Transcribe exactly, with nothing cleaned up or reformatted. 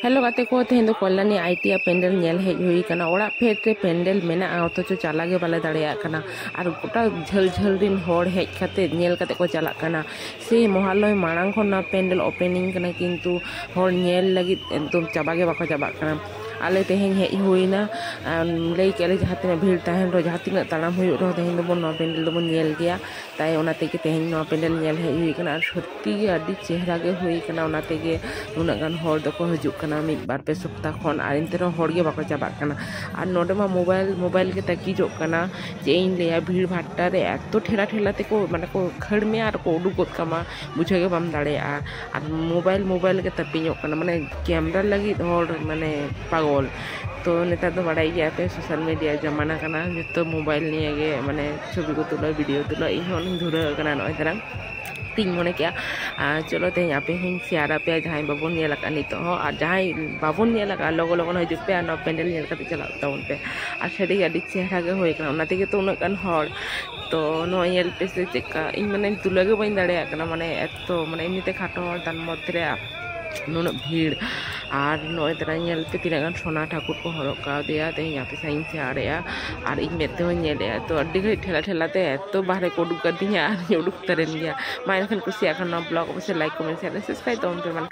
Hello ᱜᱟᱛᱮ ᱠᱚ, ᱛᱮᱦᱮᱧ ᱫᱚ ᱠᱚᱞᱭᱟᱱᱤ ᱟᱭ ᱴᱤ ᱟᱭ ᱯᱮᱱᱰᱮᱞ ᱧᱮᱞ ᱦᱮᱡ ᱦᱩᱭ ᱠᱟᱱᱟ᱾ ᱚᱲᱟᱜ ᱯᱷᱮᱰ ᱨᱮ ᱯᱮᱱᱰᱮᱞ ᱢᱮᱱᱟᱜᱼᱟ, ᱚᱛᱷᱚᱪᱚ ᱪᱟᱞᱟᱜ ᱜᱮ ᱵᱟᱞᱮ ᱫᱟᱲᱮᱭᱟᱜ ᱠᱟᱱᱟ᱾ ᱟᱨ ᱜᱚᱴᱟ ᱡᱷᱟᱹᱞ ᱡᱷᱟᱹᱞ ᱨᱤᱱ ᱦᱚᱲ ᱦᱮᱡ ᱠᱟᱛᱮ ᱧᱮᱞ ᱠᱟᱛᱮ ᱠᱚ ᱪᱟᱞᱟᱜ ᱠᱟᱱᱟ᱾ ᱥᱮ ᱢᱚᱦᱟᱞᱚᱭ ᱢᱟᱲᱟᱝ ᱠᱷᱚᱱ ᱱᱚᱣᱟ ᱯᱮᱱᱰᱮᱞ ᱳᱯᱮᱱᱤᱝ ᱠᱟᱱᱟ, ᱠᱤᱱᱛᱩ ᱦᱚᱲ ᱧᱮᱞ ᱞᱟᱹᱜᱤᱫ ᱮᱠᱫᱚᱢ ᱪᱟᱵᱟ ᱜᱮ ᱵᱟᱠᱚ ᱪᱟᱵᱟᱜ ᱠᱟᱱᱟ᱾ ᱟᱞᱮ ᱛᱮᱦᱮᱧ ᱦᱮᱡ ᱦᱩᱭᱱᱟ, ᱟᱨ ᱞᱟᱹᱭ ᱠᱮᱫ ᱞᱮ ᱡᱟᱦᱟᱸ ᱛᱤᱱᱟᱹᱜ ᱵᱷᱤᱲ ᱛᱟᱦᱮᱱ ᱨᱮᱦᱚᱸ, ᱡᱟᱦᱟᱸ ᱛᱤᱱᱟᱹᱜ ᱛᱟᱲᱟᱢ ᱦᱩᱭᱩᱜ ᱨᱮᱦᱚᱸ, ᱛᱮᱦᱮᱧ ᱫᱚᱵᱚᱱ ᱱᱚᱣᱟ ᱯᱮᱱᱰᱮᱞ ᱫᱚᱵᱚᱱ ᱧᱮᱞ ᱜᱮᱭᱟ᱾ ᱛᱟᱭ ᱚᱱᱟ ᱛᱮᱜᱮ ᱛᱮᱦᱮᱧ ᱱᱚᱣᱟ ᱯᱮᱱᱰᱮᱞ ᱧᱮᱞ ᱦᱮᱡ ᱦᱩᱭ ᱠᱟᱱᱟ᱾ ᱟᱨ ᱥᱚᱛᱛᱤ ᱜᱮ ᱟᱹᱰᱤ ᱪᱮᱦᱨᱟ ᱜᱮ ᱦᱩᱭ ᱠᱟᱱᱟ, ᱚᱱᱟ ᱛᱮᱜᱮ ᱩᱱᱟᱹᱜ ᱜᱟᱱ ᱦᱚᱲ ᱫᱚᱠᱚ ᱦᱤᱡᱩᱜ ᱠᱟᱱᱟ ᱢᱤᱫ ᱵᱟᱨ ᱯᱮ ᱥᱚᱯᱛᱟ ᱠᱷᱚᱱ, ᱟᱨ ᱮᱱᱛᱮ ᱨᱮᱦᱚᱸ ᱦᱚᱲ ᱜᱮ ᱵᱟᱠᱚ ᱪᱟᱵᱟᱜ ᱠᱟᱱᱟ᱾ ᱟᱨ ᱱᱚᱰᱮ ᱢᱟ ᱢᱳᱵᱟᱭᱤᱞ, ᱢᱳᱵᱟᱭᱤᱞ ᱜᱮ ᱛᱟᱹᱠᱤᱡᱚᱜ ᱠᱟᱱᱟ᱾ ᱪᱮᱫ ᱤᱧ ᱞᱟᱹᱭᱟ, ᱵᱷᱤᱲ ᱵᱷᱟᱴᱴᱟ ᱨᱮ ᱮᱛᱚ ᱴᱷᱮᱞᱟ ᱴᱷᱮᱞᱟ ᱛᱮᱠᱚ, ᱢᱟᱱᱮ, ᱠᱚ ᱠᱷᱟᱹᱲ ᱢᱮᱭᱟ ᱟᱨ ᱠᱚ ᱩᱰᱩᱠ ᱜᱚᱫ ᱠᱟᱢᱟ, ᱵᱩᱡᱷᱟᱹᱣ ᱜᱮ ᱵᱟᱢ ᱫᱟᱲᱮᱭᱟᱜᱼᱟ᱾ ᱟᱨ ᱢᱳᱵᱟᱭᱤᱞ, ᱢᱳᱵᱟᱭᱤᱞ ᱜᱮ ᱛᱟᱹᱯᱤᱧᱚᱜ ᱠᱟᱱᱟ, ᱢᱟᱱᱮ, ᱠᱮᱢᱨᱟ ᱞᱟᱹᱜᱤᱫ ᱦᱚᱲ, ᱢᱟᱱᱮ, ᱯᱟᱜᱚᱞ᱾ ᱛᱚ ᱱᱮᱛᱟᱨ ᱫᱚ ᱵᱟᱲᱟᱭ ᱜᱮᱭᱟ ᱯᱮ, ᱥᱳᱥᱟᱞ ᱢᱤᱰᱤᱭᱟ ᱡᱟᱢᱟᱱᱟ ᱠᱟᱱᱟ, ᱡᱚᱛᱚ ᱢᱳᱵᱟᱭᱤᱞ ᱱᱤᱭᱮ ᱜᱮ, ᱢᱟᱱᱮ, ᱪᱷᱚᱵᱤ ᱠᱚ ᱛᱩᱞᱟᱹᱣ, ᱵᱷᱤᱰᱤᱭᱳ ᱛᱩᱞᱟᱹᱣ᱾ ᱤᱧ ᱦᱚᱸ ᱚᱱᱟᱧ ᱫᱷᱩᱨᱟᱹᱣ ᱟᱠᱟᱱᱟ ᱱᱚᱜᱼᱚᱭ ᱛᱟᱨᱟᱝ᱾ ᱛᱤᱧ ᱢᱚᱱᱮ ᱠᱮᱜᱼᱟ, ᱟᱨ ᱪᱚᱞᱚ ᱛᱮᱦᱮᱧ ᱟᱯᱮ ᱦᱚᱸᱧ ᱥᱮᱭᱟᱨ ᱟᱯᱮᱭᱟ, ᱡᱟᱦᱟᱸᱭ ᱵᱟᱵᱚᱱ ᱧᱮᱞ ᱟᱠᱟᱫ ᱱᱤᱛᱚᱜ ᱦᱚᱸ, ᱟᱨ ᱡᱟᱦᱟᱸᱭ ᱵᱟᱵᱚᱱ ᱧᱮᱞ ᱟᱠᱟᱫ, ᱞᱚᱜᱚ ᱞᱚᱜᱚᱱ ᱦᱤᱡᱩᱜ ᱯᱮ ᱟᱨ ᱱᱚᱣᱟ ᱯᱮᱱᱰᱮᱞ ᱧᱮᱞ ᱠᱟᱛᱮ ᱪᱟᱞᱟᱜ ᱛᱟᱵᱚᱱ ᱯᱮ᱾ ᱟᱨ ᱥᱟᱹᱨᱤ ᱜᱮ ᱟᱹᱰᱤ ᱪᱮᱦᱨᱟ ᱜᱮ ᱦᱩᱭ ᱠᱟᱱᱟ, ᱚᱱᱟ ᱛᱮᱜᱮ ᱛᱚ ᱩᱱᱟᱹᱜ ᱜᱟᱱ ᱦᱚᱲ᱾ ᱛᱚ ᱱᱚᱣᱟ ᱧᱮᱞ ᱯᱮ ᱥᱮ ᱪᱮᱫᱠᱟ, ᱤᱧ ᱢᱟᱱᱮ ᱛᱩᱞᱟᱹᱣ ᱜᱮ ᱵᱟᱹᱧ ᱫᱟᱲᱮᱭᱟᱜ ᱠᱟᱱᱟ, ᱢᱟᱱᱮ ᱮᱛᱚ, ᱢᱟᱱᱮ ᱮᱢᱱᱤᱛᱮ ᱠᱷᱟᱴᱚ ᱦᱚᱲ ᱛᱟᱨ ᱢᱚᱫᱽᱫᱷᱮ ᱨᱮ ᱱᱩᱱᱟᱹᱜ ᱵᱷᱤᱲ᱾ ᱟᱨ ᱱᱚᱜᱼᱚᱭ ᱛᱟᱨᱟ ᱧᱮᱞ ᱯᱮ ᱛᱤᱱᱟᱹᱜ ᱜᱟᱱ ᱥᱚᱱᱟ ᱴᱷᱟᱹᱠᱩᱨ ᱠᱚ ᱦᱚᱨᱚᱜ ᱠᱟᱣᱫᱮᱭᱟ, ᱛᱮᱦᱮᱧ ᱟᱯᱮ ᱥᱟᱶ ᱤᱧ ᱥᱮᱭᱟᱨᱮᱜᱼᱟ᱾ ᱟᱨ ᱤᱧ ᱢᱮᱫ ᱛᱮᱦᱚᱸᱧ ᱧᱮᱞᱮᱜᱼᱟ᱾ ᱛᱚ ᱟᱹᱰᱤ ᱜᱷᱟᱹᱲᱤᱡ ᱴᱷᱮᱞᱟ ᱴᱷᱮᱞᱟ ᱛᱮ ᱮᱛᱚ ᱵᱟᱦᱨᱮ ᱠᱚ ᱩᱰᱩᱠ ᱠᱟᱫᱤᱧᱟ ᱟᱨᱤᱧ ᱩᱰᱩᱠ ᱩᱛᱟᱹᱨᱮᱱ ᱜᱮᱭᱟ᱾ ᱢᱟ ᱮᱱᱠᱷᱟᱱ ᱠᱩᱥᱤᱭᱟᱜ ᱠᱷᱟᱱ ᱱᱚᱣᱟ ᱵᱞᱚᱜ ᱚᱵᱚᱥᱥᱳᱭ ᱞᱟᱭᱤᱠ, ᱠᱚᱢᱮᱱᱴ, ᱥᱮᱭᱟᱨ, ᱥᱟᱵᱥᱠᱨᱟᱭᱤᱵ ᱛᱟᱵᱚᱱ ᱯᱮ᱾ ᱢᱟ